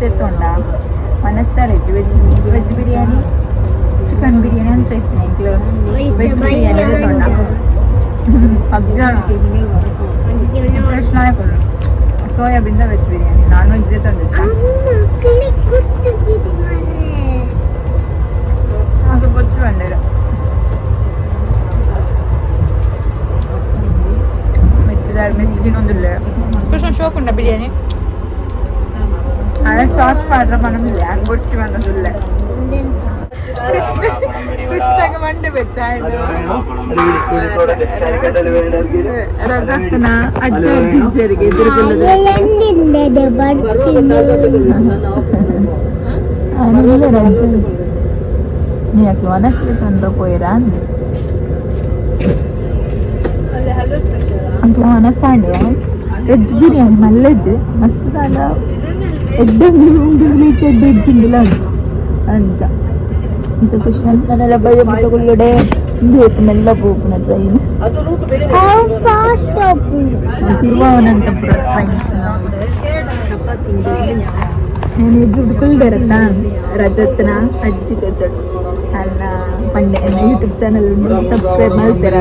ತೆತ್ತೊಂಡ ಮನಸ್ತಾರೆಜ್ಜಿ veg veg biryani, chicken biryani ಅಂಚ ಇತ್ತು. ಎಂಕ್ಲು ವೆಜ್ ಬಿರಿಯಾನಿ ತೆತ್ತೊಂಡ. ಅಗ್ಗಣ Krishna soyabean veg biryani, non veg ತಂದಿತ್ತ. ಅಮ್ಮ ಕುಟ್ಟು ಮಾರ್ರೆ. ಅದು ಬೊಚ್ಚು ಬಂದಿರ ಮೆತ್ತಿದಾರ್ ಮೆತ್ತಿ ತಿನ್ನೊಂದಿಲ್ಲ. ಕೃಷ್ಣ, ಶೋಕ್ ಉಂಡ ಬಿರಿಯಾನಿ? ಅದೇ ಸಾಸ್ ಪಾಡ್ರ ಪನೊಂದಿಲ್ಲ, ಬೊಚ್ಚು ಬಂದೊಂದಿಲ್ಲ. ಕೃಷ್ಣ, ಕೃಷ್ಣಗ ಮಂಡೆ ಬೆಚ್ಚ ಆಯ್ತು. ರಜಕ್ಕನ ಅಜ್ಜ ಅಜ್ಜಿಜ್ಜರಿಗೆ ಎದುರುಗುಲ್ಲದ. ಎಲ್ಲಿಲ್ಲದೆ ಬರ್ತೀನಿ. ರಜ ನೀ ಅಕ್ಲು ಮನಸ್ಸಿಗೆ ತೊಂದರೆ ಪೋಯಿರಾ ಅಂದೆ. ಅಂಕ್ಲ ಮನಸ್ಸಾಂಡೆ ವೆಜ್ ಬಿರಿಯಾನಿ ಮಲ್ಲೆಜ್ ಮಸ್ತ್ ದಾಲ ಎಡ್ಡೆ ಎಡ್ಡೆ ಎಜ್ಜಿಂದಿಲ್ಲ ಅಂಚ ಅಂಚ ಇಂತ ಖುಷಿ ನನ್ನೆಲ್ಲ ಭಯ ಬಿಟ್ಟುಕೊಳ್ಳಡೆ ಇಂದು ಮೆಲ್ಲ ಪೋಪುನ ಟ್ರೈನ್. ಫಾಸ್ಟ್ ಹೋಗ್ಬೋದು. ತಿರುವನಂತಪುರ ಟ್ರೈನ್. ನಾನು ಎದುರು ಕುಲ್ದರತ್ತ ರಜತ್ನ ಅಜ್ಜಿ ಕೊಚ್ಚಡು ಅನ್ನ ಪಂಡೆ ಯೂಟ್ಯೂಬ್ ಚಾನಲ್ ಉಂಟು, ಸಬ್ಸ್ಕ್ರೈಬ್ ಮಾಡ್ತೀರಾ?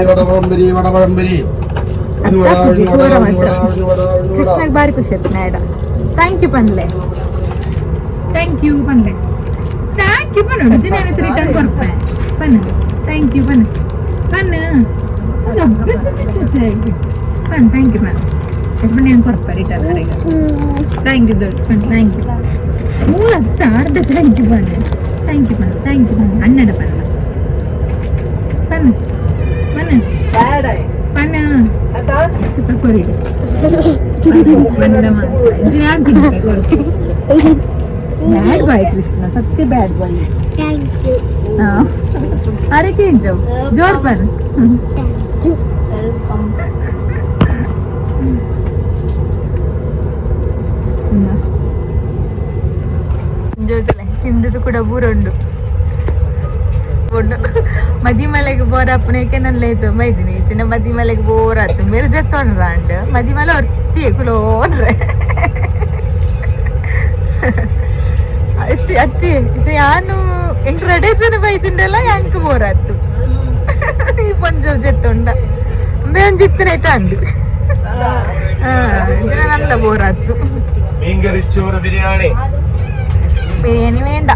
ಅತ್ತ ಮಾತ್ರ ಕೃಷ್ಣಗ್ ಬಾರಿ ಖುಷಿ ಆಯ್ತು. ನಾಡ thank you ಪನ್ಲೆ, thank you ಪನ್ಲೆ, thank you ಪನ್ನು. ರಿಟರ್ನ್ ಕೊರ್ಪೆ ಪನ್ನು. Thank you ಪನ್ನು, ಪನ್ನು ಪನ್, thank you ಪನ್. ನಾನು ಕೊರ್ಪೆ ರಿಟರ್ನ್ ಅರೆಗ. Thank you ದೊಡ್ಡ ಪನ್, thank you. ಮೂಲ ಅರ್ಧ thank you ಪನ್ನು, thank you ಪನ್, thank you ಪನ್. ಅಣ್ಣಡ ಪನ್ನ, ಪನ್ನು ಪನ್ನು ಪನ್ನ ಕೊರಿಡು. Bad boy Krishna, Satya bad boy. Thank you. ಅರೆ ಕೇಂಜವ್ ಜೋರ್ ಪನ್. Thank you. ಜೋತಲೆ ತಿಂದದ್ದು ಕೂಡ ಬೂರುಂಡು ಮದಿಮಲೆಗ್ ಬೋರ್ ಅಪ್ಪನೇಕೆ ನಲ್ಲ ಮೈದಿನಿ ಚಿನ್ನ ಮದಿಮಲೆಗ್ ಬೋರ್ ಆತು. ಮೇರೆ ಜತ್ತೊಂಡ್ರ ಅಂಡ್ ಮದಿಮಲೆ ಒರ್ತಿ ಕುಲೋನ್ರೆ ಅತ್ತಿ ಅತ್ತಿ ಇದು ಯಾನು ಎಂಕ್ ರಡೆ ಜನ ಬೈದುಂಡಲ್ಲ, ಯಾಂಕ್ ಬೋರ್ ಆತು. ಈ ಪೊಂಜವ್ ಜೆತ್ತೊಂಡ ಅಂಬೆ ಒಂಜಿ ಇತ್ತನೇಟ ಅಂಡು ಜನ നല്ല ಬೋರ್ ಆತು. മീൻകറി, ബിരിയാണി. ബിരിയാണി വേണ്ട.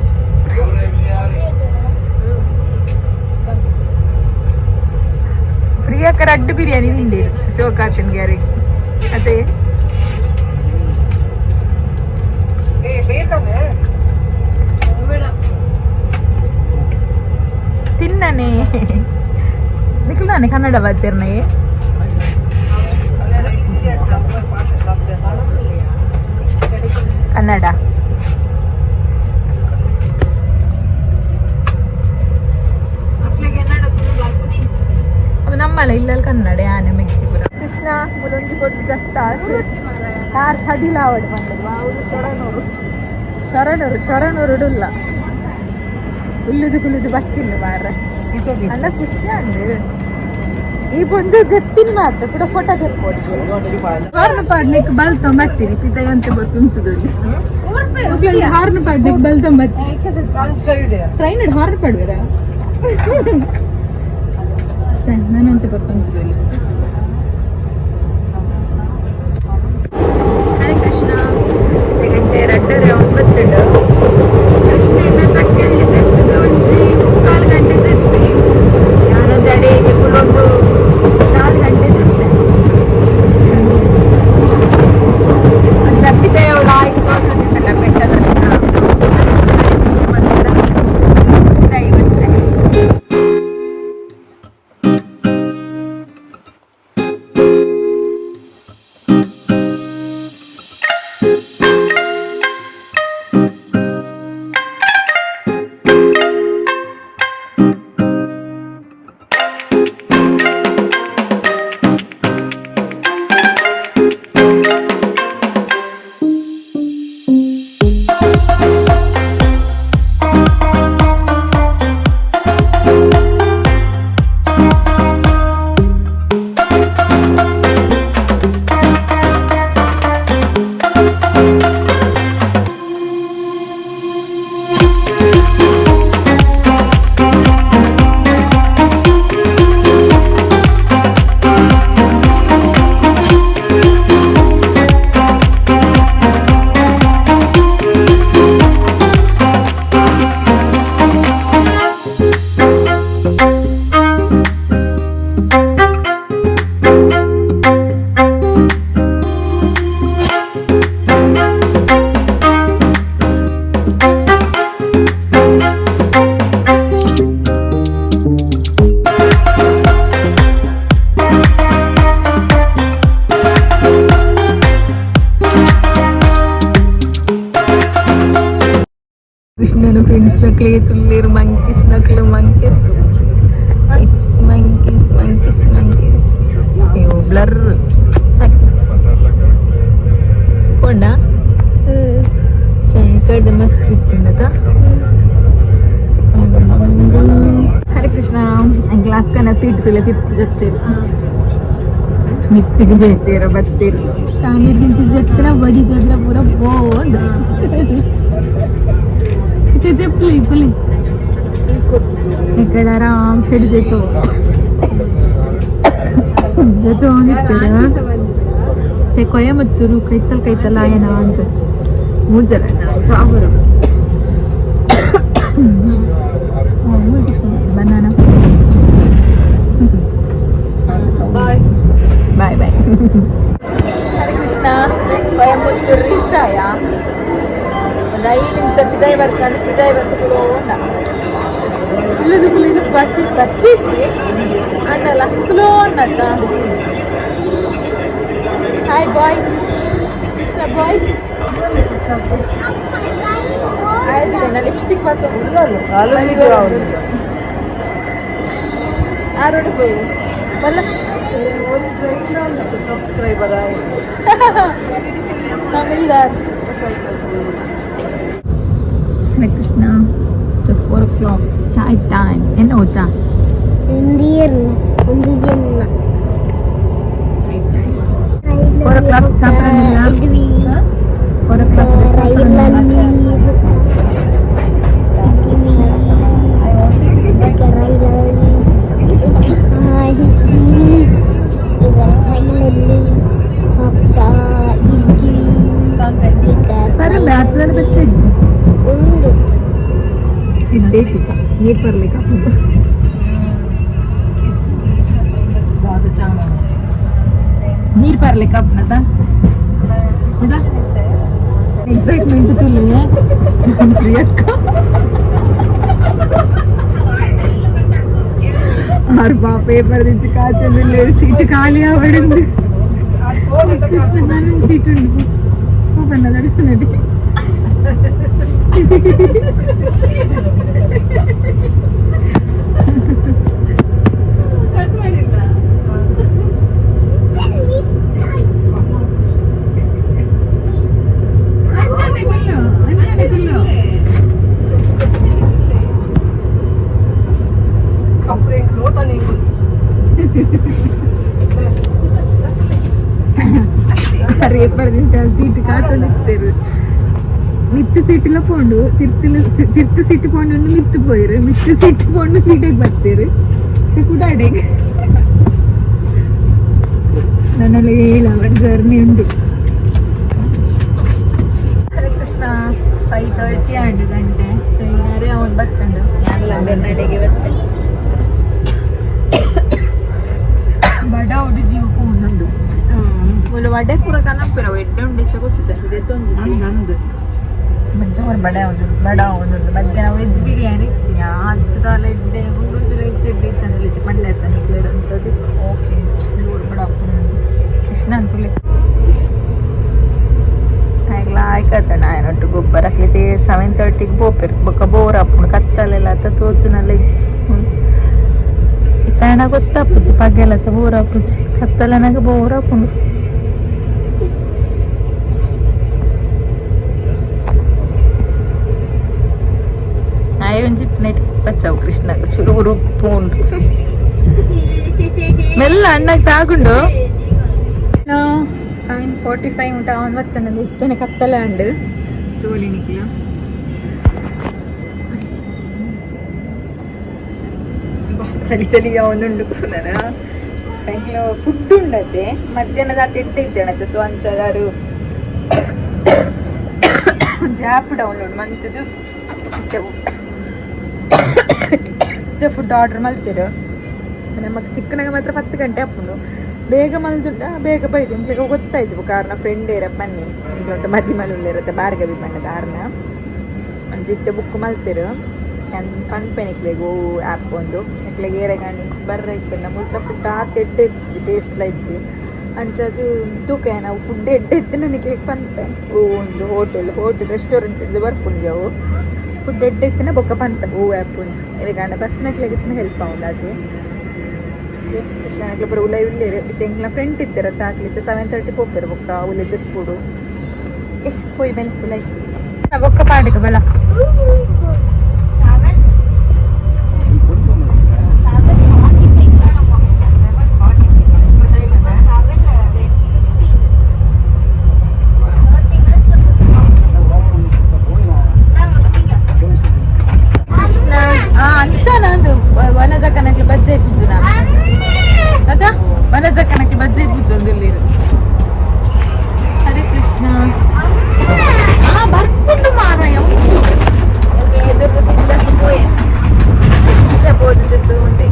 ಪ್ರಿಯಾಕ ರಡ್ಡು ಬಿರಿಯಾನಿ ತಿಂಡೇರು ಶೋಕಾತನ್ ಗ್ಯಾರಿಗೆ ಅದೇ. ತಿನ್ನನೆ ನಿಖಿಲ್ದಾನೆ ಕನ್ನಡ ಬಾತಿರ್ನಯೇ. ಕನ್ನಡ ನಮ್ಮಲ್ಲ ಇಲ್ಲಲ್ಲಿ ಕನ್ನಡ ಯಾನೆ ಮೆಕ್ಕಿಪುರ. ಕೃಷ್ಣ ಮುಲೊಂಜಿ ಕೊಟ್ಟು ಜತ್ತ ಕಾರ್ ಸಡಿಲ ಆವಡ್ ಬಂದದ್ದು. ಶರಣೂರು ಶರಣೂರು ಶರಣೂರುಡುಲ್ಲ ಉಲ್ಲುದು ಕುಲ್ಲುದು ಬಚ್ಚಿಂಡು ಮಾರ್ರೆ. ಅಣ್ಣ ಖುಷಿ ಅಂಡು. ಈ ಒಂದು ಜತ್ತಿನ ಮಾತ್ರ ಕೂಡ ಫೋಟೋ ತೆಕ್ಕೊಡು. ಹಾರ್ನ್ ಪಾಡ್ಲಿಕ್ಕೆ ಬಲ್ ತೊಂಬತ್ತೀನಿ ಪಿದಯಂತೆ ಬರ್ತುಂತದಲ್ಲಿ. ಹಾರ್ನ್ ಪಾಡ್ಲಿಕ್ಕೆ ಬಲ್ ತೊಂಬತ್ತಿ. Train horn ಪಾಡ್ವೇರಾ? ಸಣ್ಣ ನಾನಂತೆ ಬರ್ತುಂತದಲ್ಲಿ. ಹರೇ ಕೃಷ್ಣ. ಗಂಟೆ 2:30. ಕೃಷ್ಣ ಇನ್ನ ಚಕ್ಕೆಯಲ್ಲಿ ಜತ್ತದ ಒಂಜಿ 3.25 ಗಂಟೆ ಜತ್ತಿ. ನಾನು ಜಡೆಗೆ ಕುಲೊಂದು 4 ಗಂಟೆ ಜತ್ತೆ. ಜಪ್ಪಿದೆ ಲಾಯ್ಕ್ ತೋಚುತ್ತಿತ್ತಲ್ಲ ಬೆಟ್ಟದಲ್ಲಿ. 50. ಕೃಷ್ಣನ ಫ್ರೆಂಡ್ಸ್ ನಕ್ಲೆ ತುಲ್ಲೇರು ಮಂಕೀಸ್ ನಕ್ಲು monkeys. It's monkeys, monkeys, monkeys. ಅಯ್ಯೋ, ಬ್ಲರ್ ಪೋಂಡ. ಕಡೆ ಮಸ್ತ್ ಇತ್ತಿನ್ನತ. ಹರೇ ಕೃಷ್ಣ. ಅಂಕ್ಲ ಅಕ್ಕನ ಸೀಟ್ ತುಲೆ ತಿರ್ತು ಜೊತ್ತೇರು ಮಿತ್ತಿಗೆ ಬೇತೇರ ಬತ್ತೇರು ಕಾನಿರ್ಗಿಂತ ಜತ್ತಿನ ಬಡಿ ಜದ್ರ ಪೂರ ಬೋಂಡ್. ಇತ್ತೆ ಜಪ್ಲಿ ಪುಲಿ ఇక్కడ ಆರಾಮ್ ಸೆಡ್ ಜೊತೆ ಜೊತೆ ಹೋಗಿರ್ತೀರ. ಕೊಯಮತ್ತೂರು ಕೈತಲ್ ಕೈತಲ್ ಆಯನ ಅಂತ ಮೂಜರ ಚಾವರು banana. Bye. Bye bye. Hare Krishna. Coimbatore reach ಆಯ. ಒಂದು 5 ನಿಮಿಷ ಬಿದಾಯಿ ಬರ್ತಾನೆ, ಬಿದಾಯಿ ಬಂದು ಕುಲೋಂಡ. ಇಲ್ಲದ ಇದು ಬಚ್ಚಿ ಬಚ್ಚಿಚ್ಚಿ ಅಣ್ಣಲ್ಲ ಕುಲೋನ್ನತ್ತ. Hi, bye Krishna, bye. ಆಯ್ತು, ಲಿಪ್ಸ್ಟಿಕ್ ಹಾಕೊಂಡು ಆ ರೋಡ್ ಹೋಗಿ ಬಲ್ಲ. ಸಬ್ಸ್ಕ್ರೈಬರ್. ತಮಿಳ್ದಾರ್. Hare Krishna. 4 o'clock chai time. ಎನ್ನ ಚಾ? ಒಂದು 4 o'clock ಚಾಪ್ರನಿಲ್ಲ. 4 o'clock. ರೈಲಲ್ಲಿ ಇದ್ವಿ, ರೈಲಲ್ಲಿ ಇದ್ವಿ. ಈಗ ರೈಲಲ್ಲಿ ಹೋಗ್ತಾ ಇದ್ವಿ ಈಗ. ಬರಲ್ಲ ಹತ್ತಿರ ಬೆಚ್ಚ. ಒಂದು ಇಡ್ಡೇ ಚಾ ನೀರು ಬರ್ಲಿಕ್ಕೆ. ನೀರು ಬರ್ಲಿಕ್ಕೆ ಅಪ್ಪನತ ಎಕ್ಸೈಟ್ಮೆಂಟ್ ತುಲಿ ಪ್ರಿಯಕ್ಕ. ಆರು ಬಾ ಪೇಪರ್ తెచ్చి కాతుంది. సీటు ఖాళీ అవడింది. కృష్ణ సీట్ ఉండు పన్న నడుస్తున్నది. ಕಟ್ ಮಾಡಿಲ್ಲ. ಅಂಜನೆ ಕುಲ್ಲು, ಅಂಜನೆ ಕುಲ್ಲು. Reaper seat ಕಾತೊಂದಿತ್ತೇರು. ಮಿತ್ತು ಸೀಟಿಲ ಪೋಂಡು ತಿರ್ತಿಲ ತಿರ್ತು ಸೀಟ್ ಪೋಂಡು ಮಿತ್ತು ಪೋಯಿರು. ಮಿತ್ತು ಸೀಟ್ ಪೋಂಡು ವೀಡಿಯೋಗೆ ಬರ್ತೀರು ಕೂಡ. ನನ್ನಲ್ಲಿ 7 ಅವರ್ ಜರ್ನಿ ಉಂಟು. ಹರೇ ಕೃಷ್ಣ. 5:30 ಆಂಡು ಗಂಟೆ. ಐನಾರೆ ಅವನು ಬತ್ತಂಡು. ಯಾನ್ಲ ಬೆನ್ನಡೆಗೆ ಬತ್ತೆ. ಬಡ ಉಡು ಜೀವ ಪೋಂದುಂಡು. ಮೂಲು ವಡೆ ಪೂರ ಕನಪಿರ ಎಡ್ಡೆ ಉಂಡು. ಹೆಚ್ಚ ಗೊತ್ತು ಚಂಚದೆ ತೊಂದಿಜ್ಜಿ. ಜೋರು ಬಡ ಉಂಟು, ಬಡ ಉಂಟು. ಮಧ್ಯಾಹ್ನ ವೆಜ್ ಬಿರಿಯಾನಿ ಇತ್ತು. ಯಾತದಾಲ ಎಡ್ಡೆ ಉಂಡುಂದು ವೆಜ್ ಎಡ್ಡೆ ಚಂದಲಿಚ್ಚ ಪಂಡೆ ಆಯ್ತಾ ನಿಕ್ಲೇಡ್ ಅಂಚದು. ಓಕೆ, ಜೋರು ಬಡ ಕೃಷ್ಣ ಅಂತುಲೆ. ಆಯ್ಕತ್ತಣ್ಣ ಆಯನೊಟ್ಟು ಗೊಬ್ಬರ ಅಕ್ಲಿತೆ. 7:30ಗೆ ಪೋಪೆರ್ ಬೊಕ್ಕ ಬೋರ್ ಆಪುಂಡು. ಕತ್ತಲೆಲ್ಲ ಅತ್ತ ತೋಚುನಲ್ಲ ಇಜ್ಜಿ. ಇತ್ತಾಣ ಗೊತ್ತಾಪುಜಿ. ಪಗೆಲತ್ತ ಬೋರ್ ಆಪುಜಿ, ಕತ್ತಲೆನಾಗ ಬೋರ್ ಆಪುಂಡು. ಆಯ್ ಒಂಜಿತ್ ನೆಟ್ ಬಚ್ಚಾವು. ಕೃಷ್ಣ ಚುರು ಉಪ್ಪು ಮೆಲ್ಲ ಅಣ್ಣಗೆ ತಾಗುಂಡು. 7:45 ಉಂಟು. ಅವನು ಬತ್ತಾನೆ. ಇತ್ತನೆ ಕತ್ತಲೆ ಉಂಡು. ತೋಲಿ ನಿಕ್ಲ. ಚಳಿ ಚಳಿ ಅವನುಂಡು. ಬ್ಯಾಂಕ್ಲ ಫುಡ್ ಉಂಡತೆ. ಮಧ್ಯಾಹ್ನದ ಎಡ್ಡೆ ಇಜ್ಜಣತೆ. ಸೊ ಅಂಚಾದಾರು ಒಂಜಿ ಆ್ಯಪ್ ಡೌನ್ಲೋಡ್ ಮಂತದು ಫುಡ್ ಆರ್ಡರ್ ಮಲ್ತಿರು. ನಮಕ್ ತಿಕ್ಕನಾಗ ಮಾತ್ರ 10 ಗಂಟೆ ಆಪುಂಡು. ಬೇಗ ಮಲ್ದುಂಡ ಬೇಗ ಬೈದು ನಿಮ್ಗೆ ಗೊತ್ತಾಯ್ತು. ಕಾರಣ ಫ್ರೆಂಡ್ ಏರ ಬನ್ನಿ ದೊಡ್ಡ ಮದಿ ಉಳ್ಳಿರತ್ತೆ ಭಾರ್ಗವಿ ಬಣ್ಣದ ಆರ್ನ ಒಂಜಿ ಇತ್ತೆ ಬುಕ್ ಮಲ್ತಿರು. ಯಾನ್ ಪನ್ಪೆ ನಿಕ್ಲೆಗ್ ಓ ಆ್ಯಪ್ ಒಂದು. ನಿಕ್ಲೆಗ್ ಏರೆ ಇಂಚ ಬರ್ರೆ ಇಪ್ಪುಂಡ ಮುಲ್ತ ಫುಡ್ ಆತ್ ಎಡ್ಡೆ ಇಪ್ಪುಜಿ, ಟೇಸ್ಟ್ ಇಜ್ಜಿ. ಅಂಚದು ತೂಕ ನಾವು ಫುಡ್ ಎಡ್ಡೆ ಇತ್ತಿನ ನಿಕ್ಲೆಗ್ ಪನ್ಪೆ. ಓ ಒಂದು ಹೋಟೆಲ್ ಹೋಟೆಲ್ ರೆಸ್ಟೋರೆಂಟ್ ಹಿಡ್ದು ಬರ್ಪುಂಡು ಅವು. Food ಎಡ್ಡೆ ಇತ್ತಿನ ಬೊಕ್ಕ ಪನ್ಪ ಓ ಆ್ಯಪ್ ಇರೆಗಾಂಡ ಬತ್ತಿನಕ್ಲೆಗ್ ಹೆಲ್ಪ್ ಆವುಂಡು ಅದು. ಕೃಷ್ಣ ಪೂರ ಉಲೈ ಉಲ್ಲೇರು. ಇತ್ತೆ ಎಂಕ್ಲ ಫ್ರೆಂಡ್ ಇತ್ತೆರತ್ತ, ಅಕ್ಲ್ ಇತ್ತೆ 7:30 ಪೋಪೆರ್. ಬೊಕ್ಕ ಉಲೆ ಜೆಪ್ಪುಡು. ಏ ಪೋಯಿ ಬಲೆ ಉಲೈ ಬೊಕ್ಕ ಪಾಡುಗ ಬಲ. ಕೃಷ್ಣ ಅಂಚನ ವನಜಕ್ಕನಕ್ಲೆ ಬಜ್ಜೆ ಪೂಜುನ ಅದ, ವನಜಕ್ಕನಕ್ಲೆ ಬಜ್ಜೆ ಪೂಜು ಒಂದುಲ್ಲೇರು. ಹರೇ ಕೃಷ್ಣ. ಆ ಬರ್ಪುಂಡು ಮಾರಾಯ ಉಂಟು. ಎದುರು ಸೀಟ್ ಪೋಯೆ ಕೃಷ್ಣ ಬೋದಿದ್ದು ಒಂದೇ.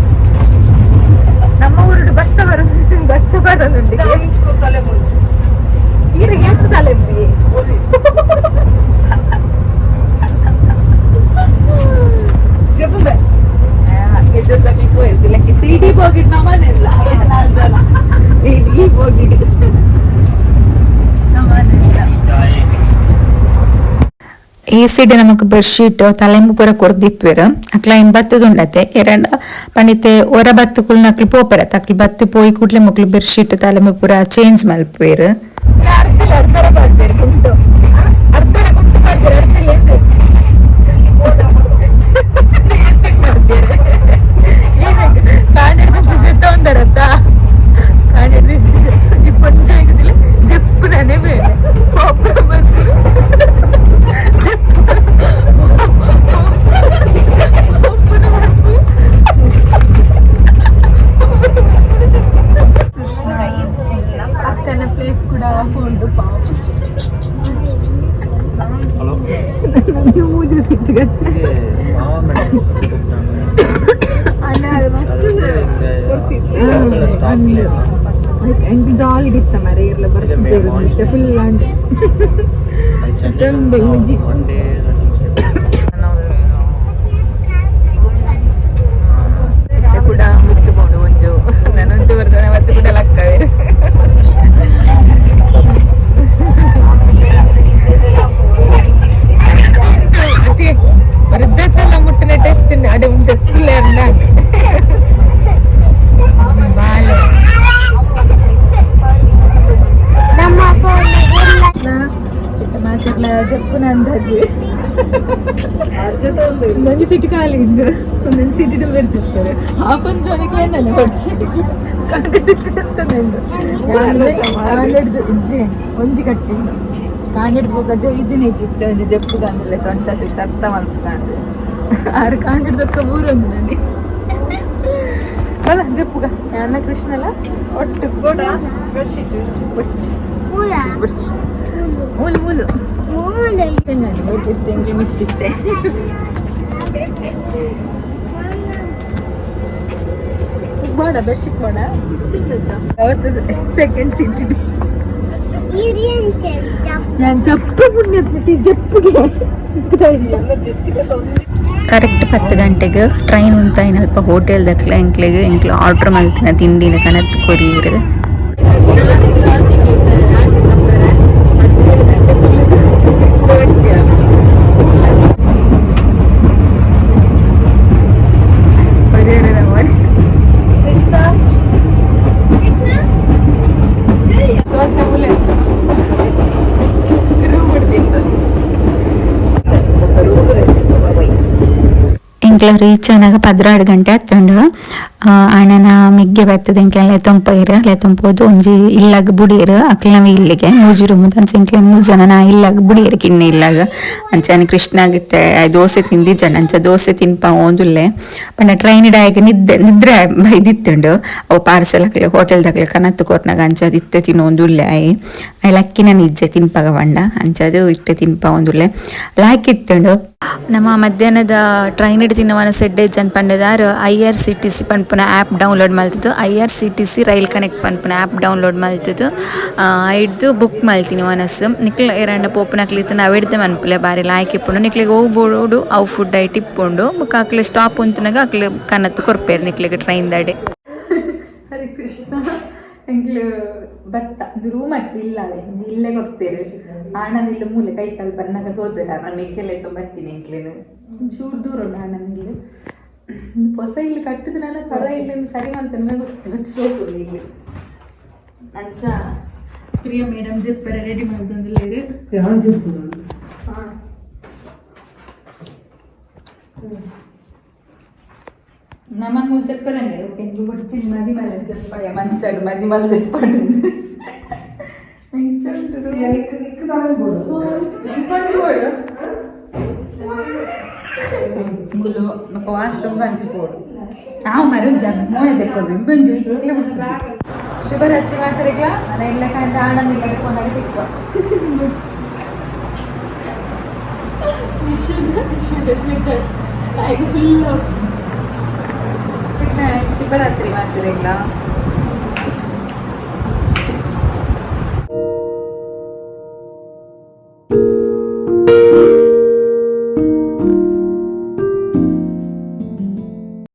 ನಮ್ಮ ಊರುಡು ಬಸ್ಸ ಬರೋದು, ಬಸ್ಸ ಬರೋದುಂಡು. ಈರಿಗೆ ಎಂತ ತಲೆ? ಜೆಪ್ಪುಬೆ ಎದುರು ಪೋಯಿರ್ತಿ ಲೆಕ್ಕ ಸಿಡಿ ಹೋಗಿಡ್ ನಮ್ಮನೆಲ್ಲ ನಾಲ್ಕು ಜನ ಇಡೀ ಹೋಗಿಡ್ ನಮ್ಮನೆಲ್ಲ. ಎ ಸಿಡ್ ನಮಕ್ ಬೆಡ್ಶೀಟ್ ತಲೆಂಬು ಪೂರ ಕೊರ್ದಿಪ್ಪೆರ್. ಅಕ್ಲ ಐನ್ ಬತ್ತುದುಂಡತೆ ಎರಂಡ ಪಂಡಿತೆ ಒರ ಬತ್ತು ಕುಲ್ನಕ್ಲು ಪೋಪೆರ್ ಅಕ್ಲು. ಬತ್ತು ಪೋಯಿ ಕೂಡ್ಲೆ ಮೊಕ್ಲು ಬೆಡ್ಶೀಟ್ ತಲೆಂಬು ಪೂರ ಚೇಂಜ್ ಮಲ್ಪುವೆರ್. ಅರ್ಧಲ್ಲ ಅರ್ಧರ ಪಾಡ್ತೇವೆ ಕುಂಟು, ಅರ್ಧರ ಕುಂಟು ಪಾಡ್ತೇವೆ. ಅರ್ಧಲ್ಲ ಎಂತ ಮಾಡ್ತೇವೆ? ಕಾಣಿಡ್ದು ಜೆತ್ತೊಂದರತ್ತ ಕಾಣಿಡ್ದು ಈ ಪಂಚಾಯತಿಲ್ಲ ಜಪ್ಪು ನಾನೇ ಬೇಡ ಪಾಪ ಬಂತು ಜಪ್ಪು ಪೋಪುನ ಬರ್ಪು. ಕೃಷ್ಣ ಅಕ್ಕನ ಪ್ಲೇಸ್ ಕೂಡ ಉಂಟು ಪಾಪ. ಹಲೋ. ನಂದು ಮೂಜು ಸಿಟ್ಟುಗತ್ತೆ. ಎಂಕ್ ಜಾಲಿ ಇತ್ತ ಮರ ಇರ್ಲ ಬರ್ಪುಜೆರ್ ಫುಲ್ ಅಂಡ್ ಮೂಜಿ. One day. ಇತ್ತೆ ಕೂಡ ಮಿತ್ತು ಪೋಂಡು ಒಂಜು ನಾನೊಂದು ಬರ್ತಾನೆ ಮತ್ತೆ ಕೂಡ ಲಕ್ಕವೇರು. ಅದೇ ವೃದ್ಧಾಚಲ ಮುಟ್ಟಿನ ಎತ್ತಿನ ಅಡೆ ಜಕ್ಕುಲೆ ಅನ್ನ ಬಾಲೆ. ನಮ್ಮ ಫೋನ್. ಮಾತಿರ್ಲ ಜಪ್ಪುನ ಅಂದಾಜು ಒಂದೊಂದು ಸೀಟ್ ಖಾಲಿ ಉಂಟು, ಒಂದೊಂದು ಸೀಟಿನ ಬೇರೆ ಜಪ್ತಾರೆ. ಆ ಪಂಚಾನಿಗೆ ಏನಲ್ಲ ಹೊಡ್ಚಿ ಕಾಂಡೆಡ್ದು ಕಾಂಡೆಡ್ದು ಇಜ್ಜೆ ಒಂಜಿ ಕಟ್ಟಿಂಡು ಕಾಂಡೆಡ್ದು ಬೊಕ್ಕ ಜ ಇದನ್ನೇ ಚಿತ್ತ ಒಂಜಿ ಜಪ್ಪು ಕಾಂದಿಲ್ಲ ಸೊಂಟ ಸೀಟ್ ಸರ್ತ ಮಲ್ಪ ಕಾಂದು ಆರು ಕಾಂಡೆಡ್ದೊಕ್ಕ ಬೂರೊಂದು ನನ್ನಿ ಅಲ್ಲ ಜಪ್ಪುಗ ಯಾನ ಕೃಷ್ಣಲ ಒಟ್ಟು ಬೊಚ್ಚಿ ಬೊಚ್ಚಿ ಮೂಲು ಮೂಲು. ಚೆನ್ನಾಗಿ ಬರ್ತಿತ್ತೆ ಮಿತ್ತಿತ್ತೆ. ಬೇಡ, ಬೆಡ್ಶೀಟ್ ಬೇಡ. Second seat. ನಾನು ಜಪ್ಪು ಪುಣ್ಯತ್ಮತಿ ಜಪ್ಪುಗೆ. ಕರೆಕ್ಟ್ 10 ಗಂಟೆಗೆ ಟ್ರೈನ್ ಉಂತಾಯಿನ ಅಲ್ಪ ಹೋಟೆಲ್ ದಕ್ಲೆ ಎಂಕ್ಲೆಗ್ ಎಂಕ್ಲು ಆರ್ಡರ್ ಮಲ್ತಿನ ತಿಂಡಿನ ಕನತ್ ಕೊರಿಯೆರ್. ದೋಸೆ ಮೂಲೆ ರೂಮ್ ತಿಂದು ರೂಮ್. ಎಂಕ್ಲ ರೀಚ್ ಆನಗ 12 ಗಂಟೆ ಆತುಂಡು. ಅಣ್ಣನ ಮೆಗ್ಗೆ ಬತ್ತದ ಎಂಕ್ಲೆನ್ ಲೆತೊಂಪೈರ್. ಲೆತೊಂಪೋದು ಒಂಜಿ ಇಲ್ಲಗ್ ಬುಡಿಯೆರ್. ಅಕ್ಲೆನವ ಇಲ್ಲಿಗೆ ಮೂಜಿ ರೂಮ್ ಅಂಚ ಎಂಕ್ಲೆನ್ ಮೂಜಿ ಜನನ ಇಲ್ಲಗ್ ಬುಡಿಯೆರ್ ಕಿನ್ನಿ ಇಲ್ಲಗ್. ಅಂಚಾನೆ ಕೃಷ್ಣಾಗಿತ್ತೆ ದೋಸೆ ತಿಂದಿಜಂಡ, ಅಂಚ ದೋಸೆ ತಿನ್ಪ ಓಂದುಲ್ಲೆ. ಪಂಡ ಟ್ರೈನ್ ಡಾಯಗ್ ನಿದ್ದೆ ನಿದ್ರೆ ಬೈದಿತ್ತುಂಡು. ಅವು ಪಾರ್ಸೆಲ್ ಅಕ್ಲೆ ಹೋಟೆಲ್ ದಕ್ಲೆ ಕನತ್ ಕೊರ್ನಗ ಅಂಚ ಇತ್ತೆ ತಿನ್ನೊಂದುಲ್ಲೆ. ಆಯ್ ಆಯ್ ಲಕ್ಕಿನ ನಿಜ್ಜೆ ತಿನ್ಪಗ ಪಂಡ ಅಂಚದು ಇತ್ತೆ ತಿನ್ಪ ಒಂದುಲ್ಲೆ ಲಾಯ್ಕ್ ಇತ್ತುಂಡು. ನಮ್ಮ ಮಧ್ಯಾಹ್ನದ ಟ್ರೈನ್ ತಿನ್ನವನ ಸೆಡ್ಡೆ ಜನ್ ಪಂಡದಾರ್ ಐಆರ್ಸಿಟಿಸಿ ಪನ್ಪುನ ಆ್ಯಪ್ ಡೌನ್ಲೋಡ್ ಮಲ್ತದು, ಐಆರ್ಸಿಟಿಸಿ ರೈಲ್ ಕನೆಕ್ಟ್ ಪನ್ಪುನ ಆ್ಯಪ್ ಡೌನ್ಲೋಡ್ ಮಲ್ತದು ಐಡ್ದು ಬುಕ್ ಮಲ್ತಿನಿ ವನಸ್. ನಿಕ್ಲ ಏರಂಡ ಪೋಪುನಕ್ಲ್ ಇತ್ತ್ಂಡ ಅವೆಡ್ದ್ ಮನ್ಪುಲೆ, ಬಾರಿ ಲಾಯ್ಕ್ ಇಪ್ಪುಂಡು. ನಿಕ್ಲೆಗ್ ಒವು ಬೋಡು ಅವು ಫುಡ್ ಐಟ್ ಇಪ್ಪುಂಡು. ಬೊಕ ಅಕ್ಲೆ ಸ್ಟಾಪ್ ಉಂತುನಗ ಅಕ್ಲೆ ಕನತ್ ಕೊರ್ಪೆರ್ ನಿಕ್ಲೆಗ್ ಟ್ರೈನ್ ದಡೆ. ಹರೇ ಕೃಷ್ಣ. ಎಂಕ್ಲು ಬತ್ತ ರೂಮ್ ಅತ್ತಿ ಇಲ್ಲ ಇಲ್ಲೇ ಕೊರ್ಪೇರು. ಆಣನಿಲ್ಲ ಮೂಲೆ ಕೈತಲ್ ಬನ್ನಗ ತೋಜರ ನಮ್ಮ ಮೆಕ್ಕೆಲ್ಲ ಬತ್ತೀನಿ ಎಂಕ್ಲೇನು. ಚೂರು ದೂರ ಉಂಡು ಆಣನಿಲ್ಲ. ಹೊಸ ಇಲ್ಲಿ ಕಟ್ಟಿದ ನಾನು ಪರ ಇಲ್ಲಿ ಸರಿ ಮಾಡ್ತೇನೆ ಗೊತ್ತು, ಬಟ್ ಶೋಕು ಇಲ್ಲಿ. ಅಂಚ ಪ್ರಿಯ ಮೇಡಮ್ ಜಿಪ್ಪರ ರೆಡಿ ಮಾಡ್ತಂದಿಲ್ಲ. ನಮ್ಮನ್ನು ಮೂರು చెప్పారండి. ఓకే, వచ్చింది మది మళ్ళీ చెప్పాయ మంచాడు మది మళ్ళీ చెప్పాడు. ఇంకొంచెం పోడు ములు ఒక వాష్రూమ్ ಹಂಚಿపోడు. ನಾವು ಮರ ಮೋನೆ ತೆಕ್ಕೊಂಡು ಇಂಬಂಜು ಇಟ್ಲೆ. ಶುಭರಾತ್ರಿ ಮಾತ್ರೆಗ್ಲ. ನಾನು ಎಲ್ಲ ಕಂಡ ಆನಂದ ಇಲ್ಲ ಫೋನಾಗ ತಿಕ್ಕ. ನಿಶುದ ನಿಶುದ ಸ್ಲಿಪ್ಪರ್ ಆಯ್ತು ಫುಲ್. ಗುಡ್ ನೈಟ್, ಶುಭರಾತ್ರಿ ಮಾತ್ರೆಗ್ಲ.